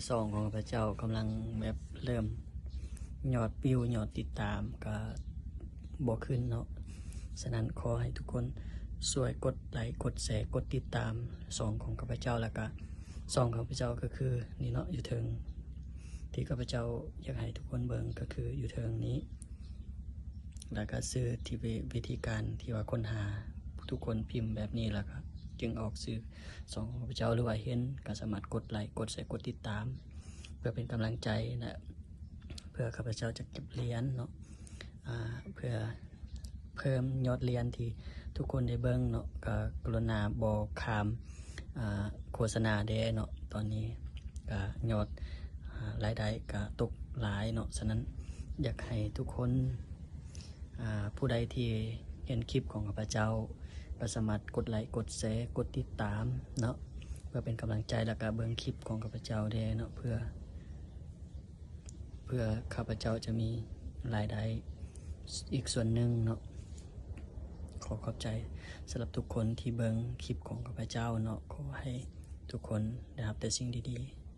ຊ່ອງຂອງຂ້າພະເຈົ້າກຳລັງແບບເລີ່ມ ຍອດວິວ ຍອດຕິດຕາມກໍບໍ່ຂຶ້ນເນາະ. ສະນັ້ນຂໍໃຫ້ທຸກຄົນຊ່ວຍກົດໄລ ກົດແຊ ກົດຕິດຕາມຊ່ອງຂອງຂ້າພະເຈົ້າ ແລ້ວກໍຊ່ອງຂອງຂ້າພະເຈົ້າກໍຄືນີ້ເນາະ ຢູ່ເທິງ ທີ່ຂ້າພະເຈົ້າຢາກໃຫ້ທຸກຄົນເບິ່ງກໍຄືຢູ່ເທິງນີ້ ແລ້ວກໍຊື່ທີ່ ວິ ວິທີການທີ່ວ່າຄົ້ນຫາ ທຸກຄົນພິມແບບນີ້ ແລ້ວກໍຈຶ່ງອອກຊື່ຊ່ອງຂອງຂ້າພະເຈົ້າ ຫຼືວ່າເຫັນກໍສາມາດກົດໄລ ກົດແຊ ກົດຕິດຕາມ ເພື່ອເປັນກຳລັງໃຈ ແລະ ເພື່ອຂ້າພະເຈົ້າຈະເກັບຫຼຽນເນາະ ອາ ເພື່ອເພີ່ມຍອດຫຼຽນທີ່ທຸກຄົນໄດ້ເບິ່ງເນາະ. ກໍກະລຸນາບໍ່ຂ້າມ ອາ ໂຄສະນາແດ່ເນາະ. ຕອນນີ້ກະຍອດ ອາ ລາຍໄດ້ກະຕົກຫຼາຍເນາະ. ສະນັ້ນຢາກໃຫ້ທຸກຄົນ ອາ ຜູ້ໃດທີ່ເຫັນຄລິບຂອງຂ້າພະເຈົ້າ ກໍສາມາດກົດໄລ ກົດແຊ ກົດຕິດຕາມເນາະ ເພື່ອເປັນກຳລັງໃຈ ແລ້ວກະເບິ່ງຄລິບຂອງຂ້າພະເຈົ້າແດ່ເນາະ ເພື່ອ ເພື່ອຂ້າພະເຈົ້າຈະມີລາຍໄດ້ອີກສ່ວນໜຶ່ງເນາະ. ຂໍຂອບໃຈສຳລັບທຸກຄົນທີ່ເບິ່ງຄລິບຂອງຂ້າພະເຈົ້າເນາະ. ຂໍໃຫ້ທຸກຄົນໄດ້ຮັບແຕ່ສິ່ງດີໆ.